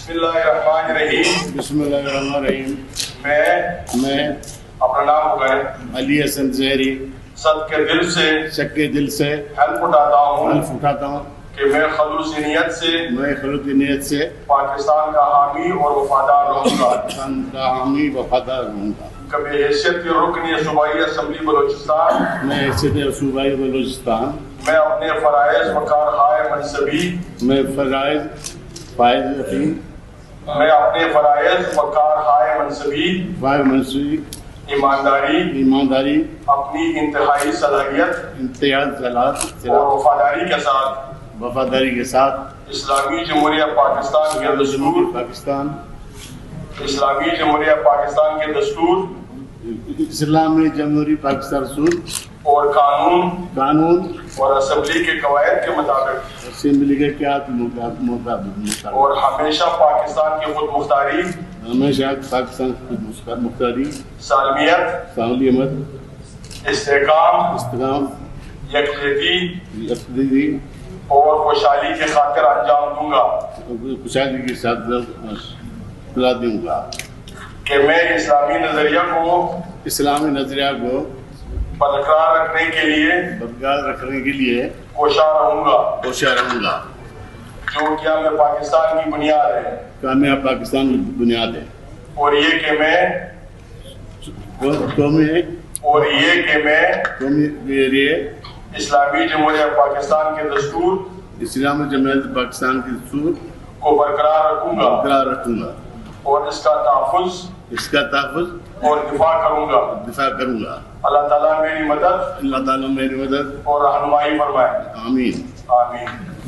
بسم اللہ الرحمن الرحیم۔ بسم اللہ الرحمن الرحیم۔ میں میں اپنا نام بتائیں۔ علی حسن زہری۔ صدقے دل سے سچے دل سے حلف اٹھاتا ہوں حلف اٹھاتا ہوں کہ میں خلوص نیت سے میں خلوص نیت سے پاکستان کا حامی اور وفادار رہوں گا۔ پاکستان کا حامی وفادار رہوں گا۔ کہ بحیثیت رکن صوبائی اسمبلی بلوچستان میں حیثیت صوبائی بلوچستان میں اپنے فرائض و کارہائے منصبی میں فرائض فائز رکھیں میں اپنے فرائض و کارہائے منصبی فائز منصبی ایمانداری ایمانداری اپنی انتہائی صلاحیت انتہائی صلاحیت اور وفاداری کے ساتھ وفاداری کے ساتھ اسلامی جمہوریہ پاکستان کے اسلامی دستور جمہوریہ پاکستان اسلامی جمہوریہ پاکستان کے دستور اسلامی جمہوری پاکستان سود اور قانون قانون اور اسمبلی کے قواعد کے مطابق اسمبلی کے قواعد کے مطابق مطابق اور ہمیشہ پاکستان کی خود مختاری ہمیشہ پاکستان کی خود مختاری سالمیت سالمیت استحکام استحکام یکجہتی یکجہتی اور خوشحالی کی خاطر انجام دوں گا۔ خوشحالی کے ساتھ پورا دوں گا۔ کہ میں اسلامی نظریہ کو اسلامی نظریہ کو برقرار رکھنے کے لیے برقرار رکھنے کے لیے کوشاں رہوں گا۔ کوشاں رہوں گا۔ جو قیام پاکستان کی بنیاد ہے۔ قیام پاکستان کی بنیاد ہے۔ اور یہ کہ میں قومی اور یہ کہ میں قومی یہ اسلامی جمہوریہ پاکستان کے دستور اسلامی جمہوریہ پاکستان کے دستور کو برقرار رکھوں گا۔ برقرار رکھوں گا۔ اور اس کا تحفظ اس کا تحفظ اور دفاع کروں گا۔ دفاع کروں گا۔ اللہ تعالیٰ میری مدد اللہ تعالیٰ میری مدد اور رہنمائی فرمائے۔ آمین۔ آمین۔